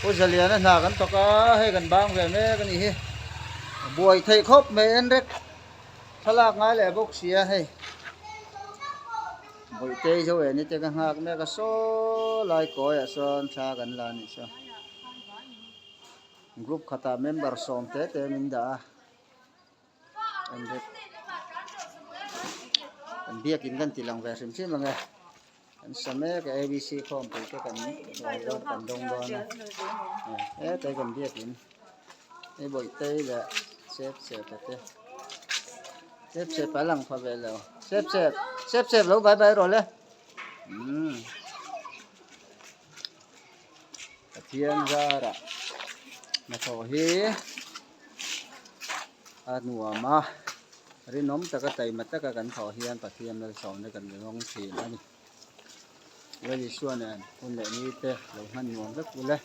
Pu Zaliana hna kan thawk a, hei kan bang ve mek a nih hi. A buai theih khawp mai en rek thlalak ngai leh bawk si a hei. Bawihte zo eh ni te ka nghak mek a saw lai kawiah sawn thla kan la a nih saw. Group khatah member sawm te te min dah a. An rek an biakin kan ti lang ve hrim hrim ang e. Kan sa mek a ABC khawmpui te kan hruai dawn kan dawng dawn a. Hetlai kan biakin hei Bawihtei leh Sep Sepa te. Sep Sepa a lang pha ve lo. Sep Sep Sep Sep lo bye bye rawh le. Umm. Pathian zarah hnathawh hi a nuam a, rinawm taka taima taka kan thawh hian Pathian malsawmna kan rawng thin a ni. Lal Isua nen hun leh ni te lo hman nuam vek ule.